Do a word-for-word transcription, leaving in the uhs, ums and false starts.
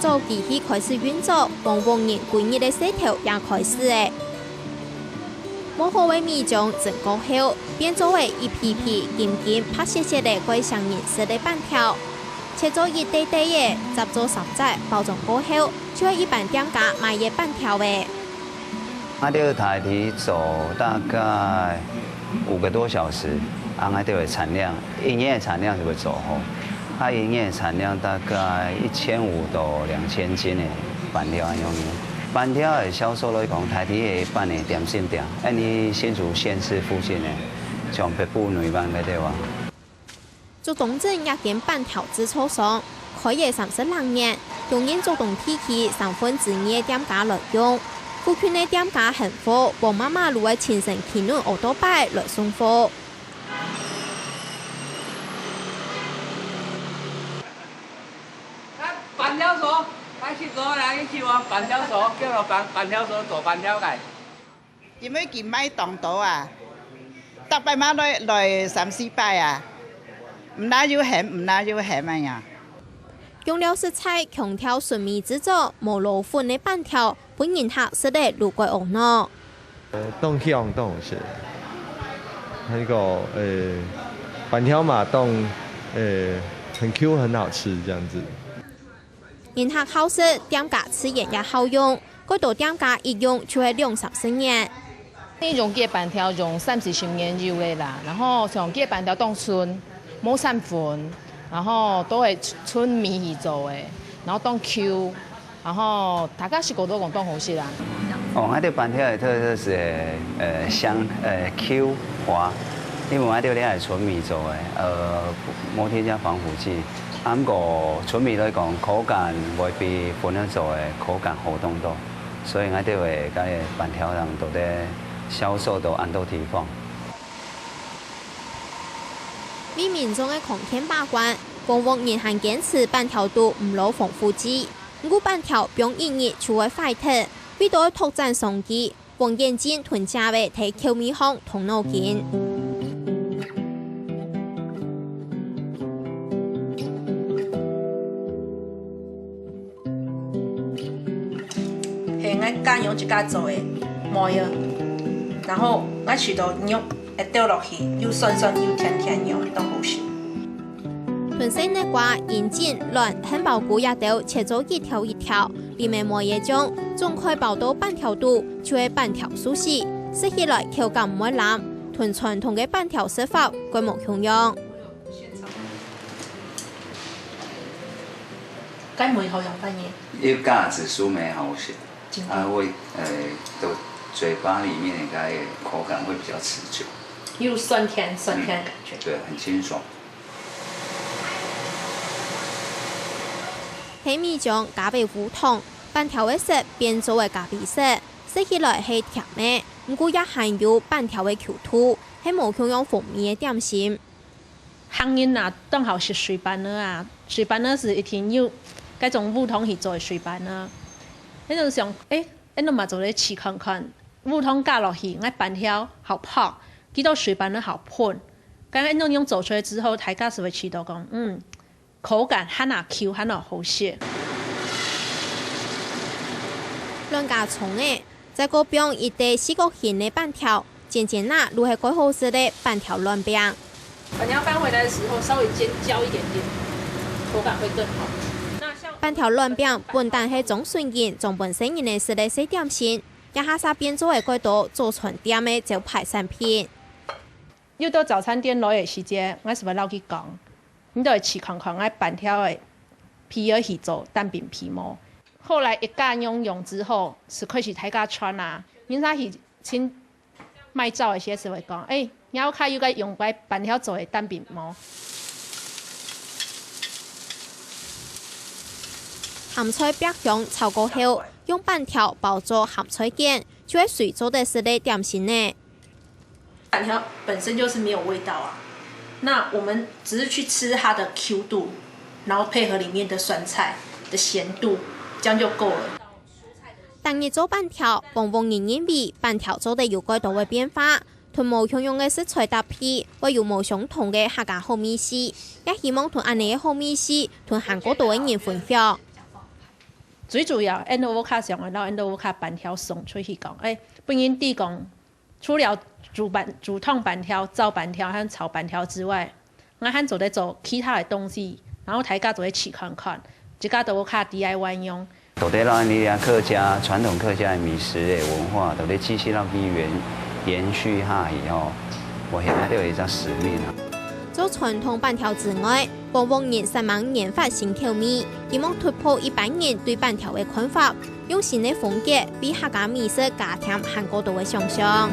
做機器開始運作，黃屋人歸日个事頭也開始了。 磨好个米漿蒸過後，變做个一皮皮金金白雪雪个蓋唌人食个粄條。切做一垤垤仔，紮做三節，包裝過後，就係一般店家賣个粄條了。𠊎兜大體做大概五個多小時，啊，𠊎兜个產量，一日个產量就會做好。啊，一日个產量大概一千五到兩千斤个粄條恁樣。 粄條个銷售來講，大體係一般个點心店，恁呢新竹縣市附近个，像北埔、內灣該兜啊。竹東鎮這間粄條製造商，開業三十零年，供應竹東地區三分之二个店家來用。附近个店家喊貨，黃媽媽就會親身騎輪奧多拜來送貨。 粄條酥，開始做啦，一起玩粄條酥，叫做粄，粄條酥做粄條个。因為佢賣當多啊，逐擺嘛來，來三四擺啊，毋但有鹹，毋但有鹹恁樣。用料實在，強調純米製作，無撈粉个粄條， 分人客食了就蓋𧩣腦。呃，當香，當好食。還有一個，呃，粄條嘛，當，呃，很Q，很好吃，這樣子。人客好食，店家自然也好用，蓋多店家一用就係兩三十年。你用這粄條用三四十年有了啦，然後像這粄條當純，無散粉，然後都係純米去做个，然後當Q。 然後大家食過都講當好食啊。哦，𠊎兜粄條个特色係，呃，香，呃，Q滑，因為𠊎兜這係純米做个，呃，無添加防腐劑。啊，毋過純米來講，口感會比粉仔做个口感好當多，所以𠊎兜个該个粄條人都在銷售到恁多地方。為民眾个康健把關，黃屋人還堅持粄條肚毋撈防腐劑。 毋過粄條放一日就會壞忒，為著愛拓展商機，黃眼鏡同姐仔在口味項動腦筋。係，𠊎家娘自家做个糜仔，然後𠊎試著肉會掉落去，又酸酸又甜甜樣，當好食。 同細吶瓜、銀針、卵、杏鮑菇這兜切做一條一條，淋个糜仔醬，總開包到粄條肚，就係粄條壽司，食起來口感毋會濫，同傳統个粄條食法蓋無共樣。該糜好用飯呢？有加紫蘇梅好食，真的。啊，會，呃，的嘴巴裡面的該個口感會比較持久。又酸甜酸甜的感覺。嗯，對，很清爽。 係米漿加杯烏糖，粄條个色變做个咖啡色，食起來係甜个，毋過也含有粄條个Q度，係無共樣風味个點心。客人啊，當好食水粄仔啊，水粄仔係一定有該種烏糖去做个水粄仔。該種想，欸， 恁樣嘛做得試看看，烏糖加落去，𠊎粄條好薄，佢兜水粄仔好粉。剛剛恁樣做出來之後，大家就會試著講，嗯，口感還較Q，還較好食。卵加蔥仔，再過放一垤四角形个粄條， 煎煎啊，就係蓋好食个粄條卵餅。粄條搬回來的時候稍微煎焦一點點，口感會更好。那像粄條卵餅本旦係莊脣人、莊本省人个食个細點心，這下煞變做係蓋多早餐店个招牌產品。又到早餐店來个時節，𠊎就會摎佢講，你就會試看看𠊎粄條个皮仔去做蛋餅皮無？後來一家人用之後，就開始大家傳啊，人家去尋 賣照个時節會講，欸，你屋下有該用該粄條做个蛋餅無？鹹菜煏香炒過後，用粄條包做鹹菜卷，就係隨做得食个點心呢。粄條本身就是沒有味道啊，那我們只是去吃它的Q度，然後配合裡面的酸菜的鹹度，這樣就夠了。 逐日做粄條，黃屋人認為粄條做得有蓋多个變化，同無共樣个食材搭配，會有無相同个客家好味緒。也希望同恁呢个好味緒，同還過多个人分享。最主要，𠊎屋下想愛摎𠊎屋下粄條送出去講，欸，分人知講，除了煮粄、煮湯粄條、炒粄條還有炒粄條之外，𠊎還做得做其他个東西，然後大家做得試看看，自家在屋下D I Y用。做得摎𠊎兜客家傳統客家个美食个文化，做得繼續摎佢延延續下去吼，𠊎現在都有一隻使命啊。除傳統粄條之外，幫屋人煞猛研發新口味，希望突破一般人對粄條个看法，用新个風格為客家美食加添還過多个想像。